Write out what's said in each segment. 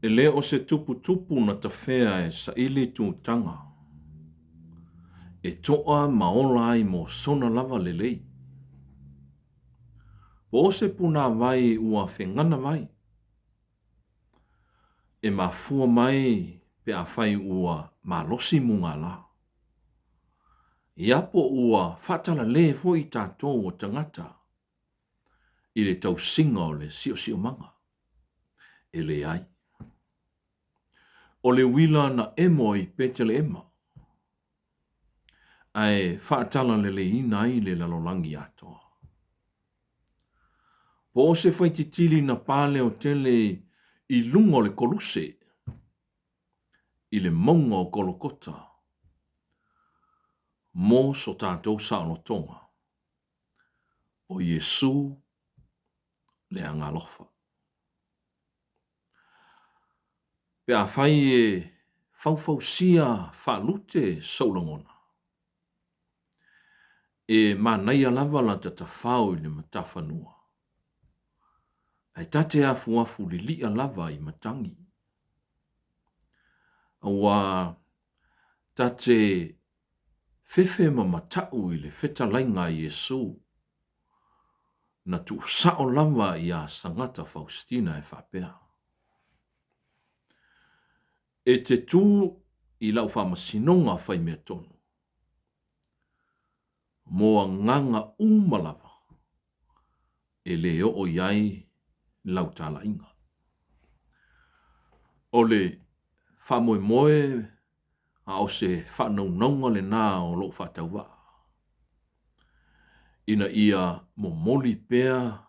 E le o se tuputupu na tafea e saili tutaga, e toa ma ola ai mo sona lava lelei. Po o se punāwai ua fegana vai, e mafua mai pe afai ua malosi mugala. Ia po ua faatalale foi tatou o tagata i le tausiga o le siosiomaga. E leai. O le uila na emo i Peteleema, ae faatalaleleiina ai le lalolagi atoa. Po o se faititili na paleo tele i luga o le koluse i le mauga o Kolokota mo so tatou saolotoga, o Iesu le Agaalofa. Pe afai e faufausia faalute sou lagona, e manaia lava lata tafao i le matafanua, ae ta te afuafu lilia lava i matagi. Aua ta te fefe ma matau i le fetalaiga a Iesu, na tuusao lava iā Sagata Faustina e faapea, E te tū i lau faamasinoga fai mea tonu, mo agaga uma lava e le oo i ai lau talaiga. O le faamoemoe a o se faanaunauga lena o lou faatauvaa, ina ia momoli pea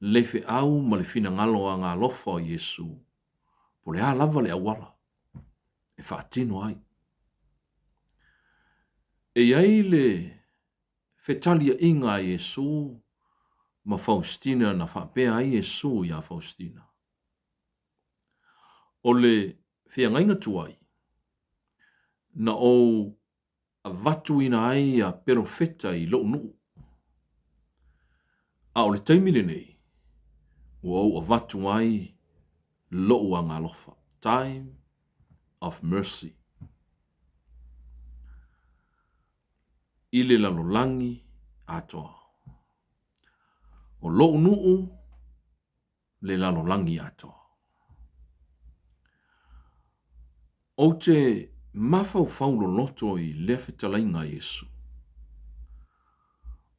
le feau ma le finagalo agaalofa o Iesu, po o le a lava le auala e faatino ai. E i ai le fetaliaiga a Iesu ma Faustina na faapea ai Iesu iā Faustina, O le feagaiga tuai, na ou avatuina ai a perofeta i lou nuu, a o le taimi lenei, ua ou avatu ai lou agaalofa, time of mercy, i le lalolagi atoa. O lou nuu le lalolagi atoa. Ou te mafaufau loloto i lea fetalaiga a Iesu.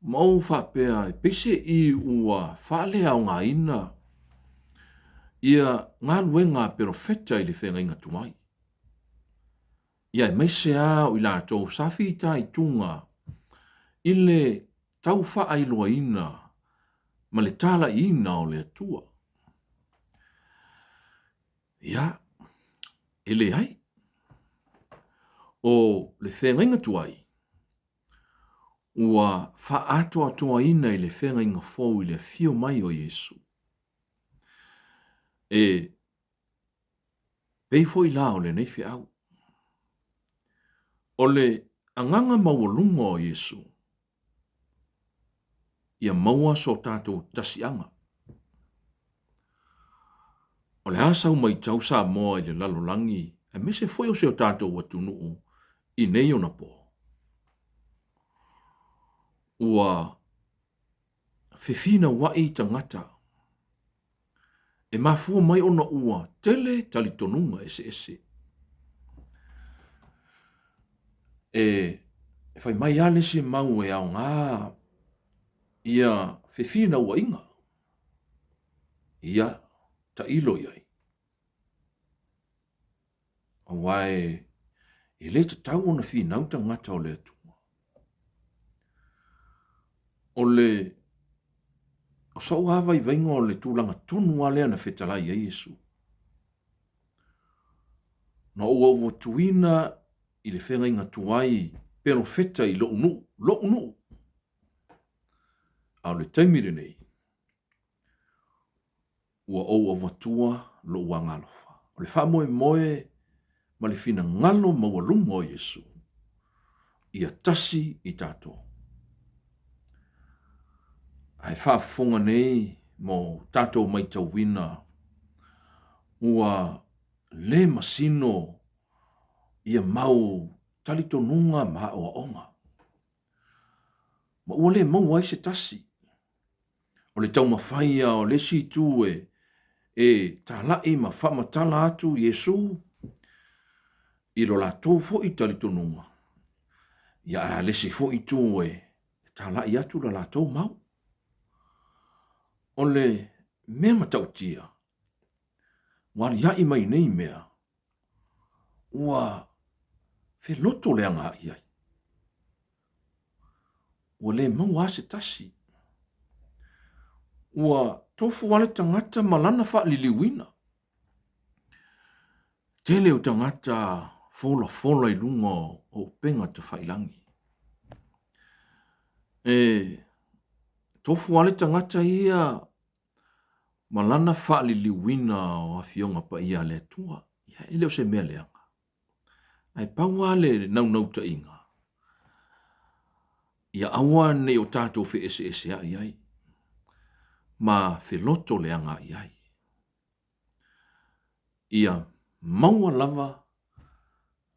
Ma ou faapea e peiseai ua faaleaogaina ia galuega a perofeta i le feagaiga tuai. Ia aemaise lava o i latou sa fitaituga i le tau faailoaina ma le talaiina o le Atua. Ia, e leai. O le feagaiga tuai, ua faaatoatoaina i le feagaiga fou i le afio mai o Iesu. E pei foi la o lenei feau. O le agaga maualuga o Iesu, ia maua so tatou tasiaga. O le a sau maitau Samoa i le lalolagi aemaise foi o si o tatou atunuu i nei ona po? Ua fefinauai tagata e mafua mai ona ua tele talitonuga eseese. E fai mai lava le isi mau e aoga ia fefinauaiga, ia tailo i ai. Aua e le tatau ona finau tagata o le Atua. O le o sou lava vaivaiga o le tulaga tonu lava lea na fetalai ai Iesu. Na ou auatuina i le feagaiga tuai perofeta i lou nuu, lou nuu. A o le taimi lenei, ua ou avatua lou agaalofa. O le faamoemoe ma le finagalo maualuga o Iesu, ia tasi i tatou. Ae faafofoga nei mo tatou maitauina ua. le masino ia mau talitonuga ma aoaoga. Ma ua le maua ai se tasi. O le taumafai ia o le isi itu e e talai ma faamatala atu Iesu i lo latou foi talitonuga, ia a le isi foi itu e talai atu la latou mau. O le mea matautia, ua aliaʻi mai nei mea, ua feloto le agaʻi ai. Ua le maua a se tasi. Ua tofu a le tagata ma lana faaliliuina. Tele o tagata folafola i luga o upega tafailangi. E tofu a le tagata ia ma lana faaliliuina o Afioga Paia a le Atua, ia e le o se mea leaga. Ae pau lava le naunautaiga, ia aua ne i o tatou feeseeseai ai ma feloto leaga i ai. Ia maua lava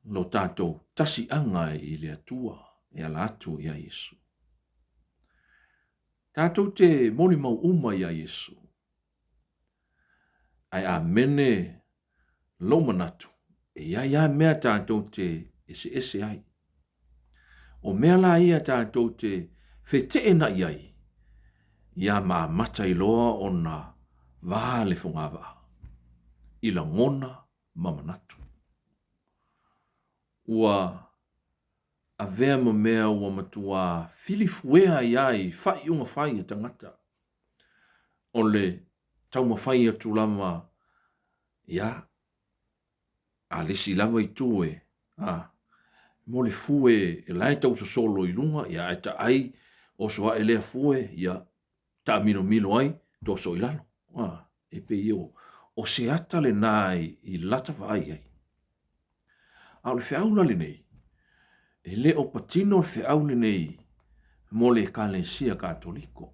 lo tatou tasiaga i le Atua e ala atu ia Iesu. Tatou te molimau uma iā Iesu. Ae amene lou manatu, e i ai lava mea tatou te eseese ai. O mea la ia tatou te feteenai ai, ia ma amata ai loa ona va le fogavaa i lagona ma manatu. Ua avea ma mea ua matuā filifuea ai lava i faaiuga fai a tagata. O le taumafai atu lava, ia, a le isi lava itu e, a, mo le fue e la e tau sosolo i luga, ia, ae taai, oso ae lea fue, ia, taamilomilo ai, toso i lalo. A, e pei o, o se ata lena i, i lata vaai ai. A o le feau la lenei, e le o patino le feau lenei mo le Ekalesia Katoliko.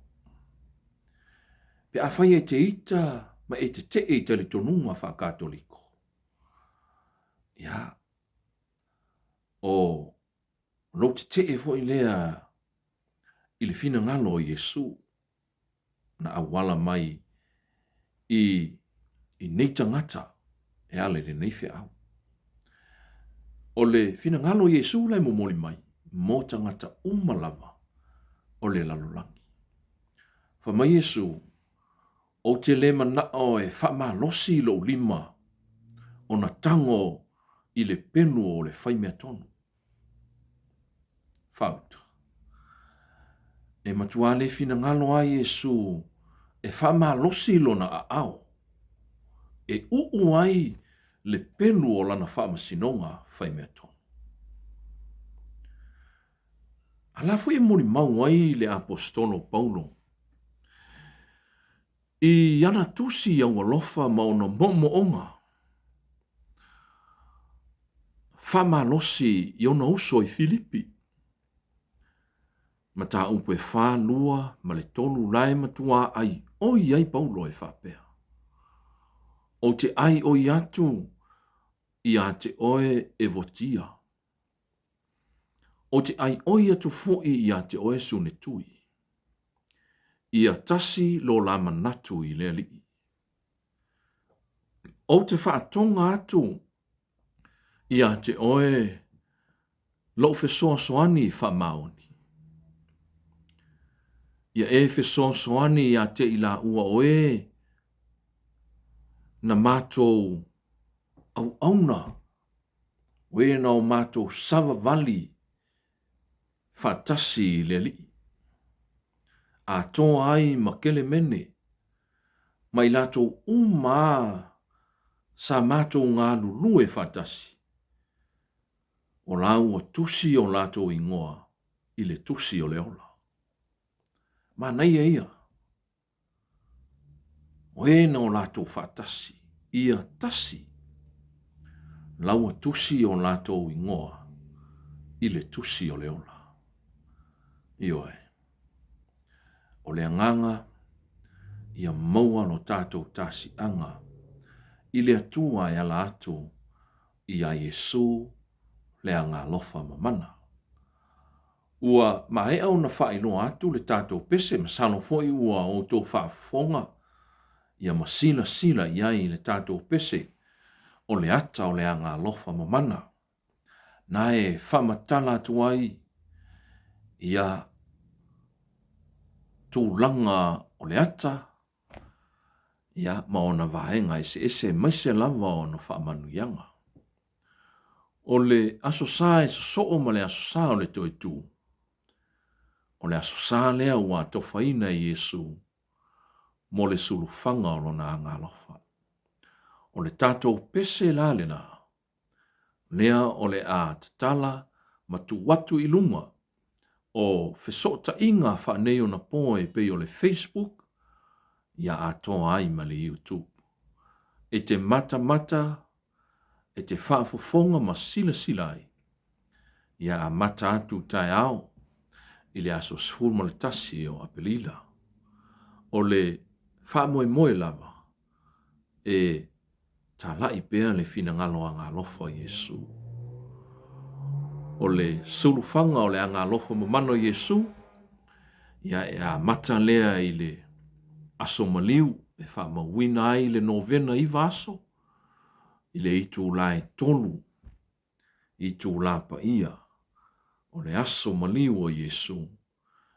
Pe afai e te ita ma e tetee i talitonuga faa-Katoliko, ia, o lou tetee foi lea i le finagalo o Iesu na auala mai i i nei tagata e ala i lenei feau. O le finagalo o Iesu la e momoli mai mo tagata uma lava o le lalolagi. Fai mai Iesu, Ou te le manao e faamalosi lou lima ona tago i le pelu o le faimeatonu. Fauta. E matuā le finagalo a Iesu e faamalosi lona aao, e uu ai le pelu o lana faamasinoga faimeatonu. A la foi e molimau ai le Aposetolo Paulo i ana tusi aualofa ma ona moomooga faamalosi i ona uso i Filipi. Mataupu e 4, 2 ma le 3 la e matuā ai oi ai Paulo e faapea, Ou te ai oi atu ia te oe Evotia. Ou te ai oi atu foi ia te oe Sunetui. Ia tasi lo la manatu i le Alii. Ou te faatoga atu ia te oe lou fesoasoani faamaoni. Ia e fesoasoani ia te i laua o e na matou auauna, o e na o matou savavali faatasi i le Alii, atoa ai ma Kelemene, ma i latou uma a sa matou galulue faatasi, o la ua tusi o latou igoa i le tusi o le ola. Manaia ia! O e na o latou faatasi, ia tasi, la ua tusi o latou igoa i le tusi o le ola. Ioe. O le agaga ia maua lo tatou tasiaga i le Atua e ala atu iā Iesū le agaalofa mamana. Ua maea ona faailoa atu le tatou pese, masalo foi ua outou faafofoga ia ma silasila i ai i le tatou pese o le ata o le agaalofa mamana, na e faamatala atu ai ia tulaga o le ata ia ma ona vaega eseese aemaise lava ona faamanuiaga. O le Aso Sa e sosoo ma le Aso Sa o le Toetū, o le Aso Sa lea ua atofaina e Iesu mo le sulufaga o lona agaalofa. O le tatou pese la lena, lea o le a tatala ma tuu atu i luga o fesootaiga faaneionapo e pei o le Facebook ia atoa ai ma le YouTube. E te matamata, e te faafofoga ma silasila ai, ia amata atu taeao i le aso 11 o Aperila. O le faamoemoe lava e Talai pea le finagalo agaalofa o Iesu. O le sulufaga o le agaalofa mamana o Iesu, ia e amata lea i le aso maliu e faamauina ai le novena iva aso i le itula e 3 itula paia o le aso maliu o Iesu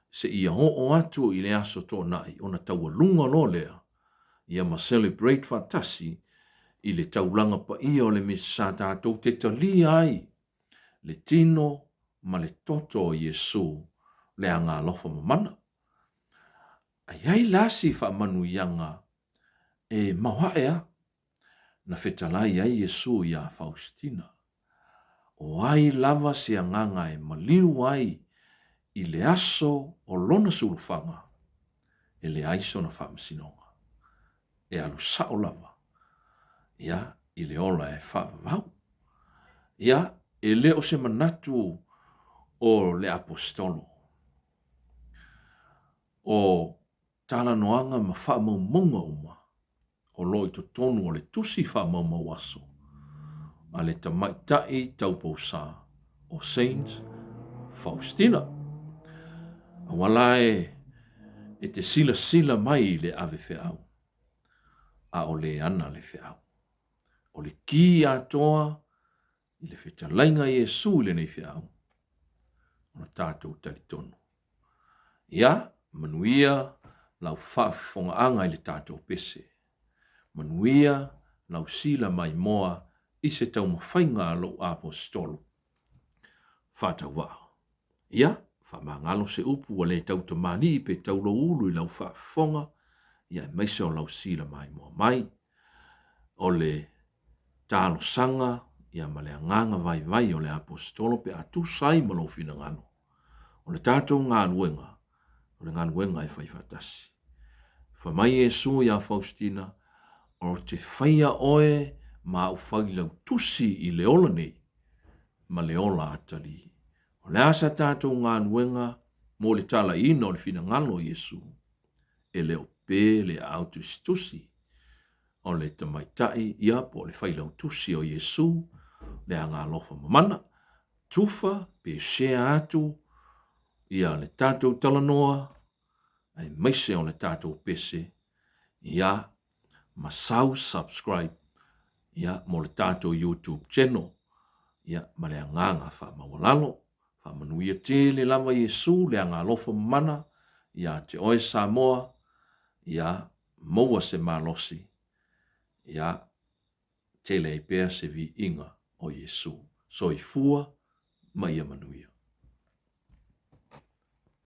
seia oo atu i le Aso Toonai ona taualuga loa lea ia ma celebrate faatasi i le taulaga paia o le Misa tatou te talia ai le tino ma le toto o Iesu le agaalofa mamana. A i ai la si faamanuiaga e maoae a na fetalai ai Iesu iā Faustina, O ai lava se agaga e maliu ai i le aso o lona sulufaga, e leai sona faamasinoga, e alu sao lava ia i le ola e faavavau. Ia, e le o se manatu o le Aposetolo, o talanoaga ma faamaumauga uma o lo o i totonu o le tusi faamaumau aso a le tamaitai taupousa o Saint Faustina. Aua la e e te silasila mai i le ave feau, a o le ana le feau. O le ki atoa i le fetalaiga a Iesu i lenei feau, o le tatou talitonu. Ia, manuia lau faafofogaaga i le tatou pese. Manuia lau sila maimoa i se taumafaiga a lou Aposetolo faatauvaa. Ia, faamagalo se upu ua le tautamalii pe tauloulu i lau faafofoga, ia aemaise o lau sila maimoa mai. O le talosaga ia ma le agaga vaivai o le Aposetolo pe a tusa ai ma lou finagalo. O le tatou galuega, o le galuega e fai faatasi. Fai mai Iesu iā Faustina, O te faia oe ma au failautusi i le ola nei ma le ola atalii. O le a sa tatou galuega mo le talaiina o le finagalo o Iesu? E le o pe le aao tusitusi o le tamaitai ia po o le failautusi o Iesu le agaalofa mamana, tufa pe share atu ia le tatou talanoa aemaise o le tatou pese ia ma sau subscribe ia mo le tatou YouTube channel ia ma le agaga faamaualalo. Faamanuia tele lava Iesu le agaalofa mamana ia te oe Samoa ia maua se malosi ia tele ai pea se viiga o Iesu. Soifua ma ia manuia.